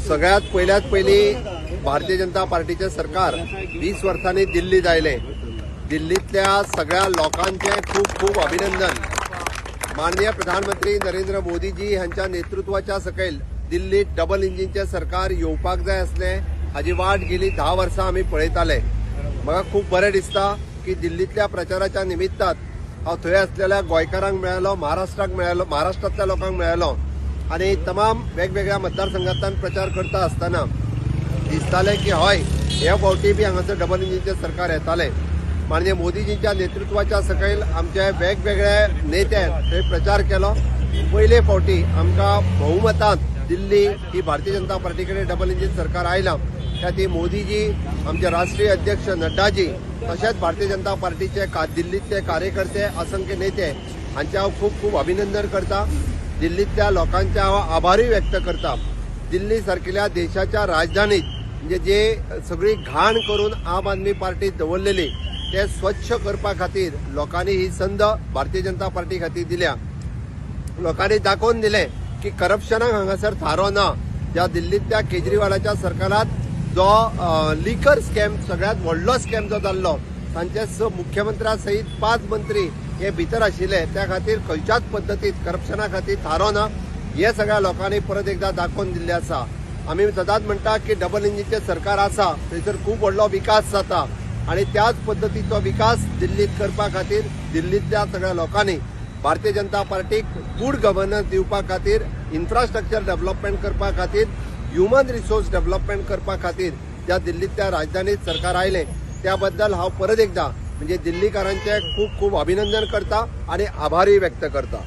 सगळ्यात पयल्यात पयली भारतीय जनता पार्टीचे सरकार 20 वर्सांनी दिल्लीत आयले. दिल्लीतल्या सगळ्या लोकांचे खूब खूब अभिनंदन. माननीय प्रधानमंत्री नरेंद्र मोदीजी हांच्या नेतृत्वाच्या सकयल दिल्लीत डबल इंजिनचे सरकार येवपाक जाय आसलें, हाजी वाट गेली 10 वर्सां आमी पळयताले. म्हाका खूब बरें दिसता की दिल्लींतल्या प्रचाराच्या निमित्तान हांव थंय आसलेल्या गोंयकारांक मेळ्ळो, महाराष्ट्राक मेळ्ळो, महाराष्ट्रांतल्या लोकांक मेळ्ळो आनी तमाम वेगवेगळ्या मतदारसंघांतल्यान प्रचार करता आसतना दिसतालें की हय, हे फावटी बी हांगासर डबल इंजिनचें सरकार येतालें. माननीय मोदीजींच्या नेतृत्वाच्या सकयल आमचे वेगवेगळे नेते थंय प्रचार केलो. पयले फावटी आमकां बहुमतांत दिल्ली ही भारतीय जनता पार्टी कडेन डबल इंजीन सरकार आयलां. त्या खातीर मोदीजी, आमचे राष्ट्रीय अध्यक्ष नड्डाजी, तशेंच भारतीय जनता पार्टीचे दिल्लींतले कार्यकर्ते, असंख्य नेते हांचे हांव खूब खूब अभिनंदन करता. दिल्लींतल्या लोकांचे हांव आभारूय व्यक्त करता. दिल्ली सारकिल्या देशाच्या राजधानीत म्हणजे जे सगळी घाण करून आम आदमी पार्टी दवरलेली ते स्वच्छ करपा खातीर लोकांनी ही संद भारतीय जनता पार्टी खातीर दिल्या. लोकांनी दाखोवन दिलें की करप्शनाक हांगासर थारो ना. ज्या दिल्लींतल्या केजरीवालाच्या सरकारात जो लिकर स्कॅम सगळ्यात व्हडलो स्कॅम जो जाल्लो, तांचे मुख्यमंत्र्या सहित 5 मंत्री हे भितर आशिल्ले. त्या खातीर खंयच्याच पद्दतीत करप्शना खातीर थारो ना हे सगळ्या लोकांनी परत एकदा दाखोवन दिल्लें आसा. आमी सदांच म्हणटा की डबल इंजिनचें सरकार आसा थंयसर खूब व्हडलो विकास जाता आनी त्याच पद्दतीचो विकास दिल्लीत करपा खातीर दिल्लींतल्या सगळ्या लोकांनी भारतीय जनता पार्टीक गुड गव्हर्नन्स दिवपा खातीर, इन्फ्रास्ट्रक्चर डेव्हलपमेंट करपा खातीर, ह्युमन रिसोर्स डेव्हलपमेंट करपा खातीर ज्या दिल्लींतल्या राजधानीत सरकार आयलें त्या बद्दल हांव परत एकदा म्हणजे दिल्लीकारांचे खूब खूब अभिनंदन करता आनी आभारूय व्यक्त करता.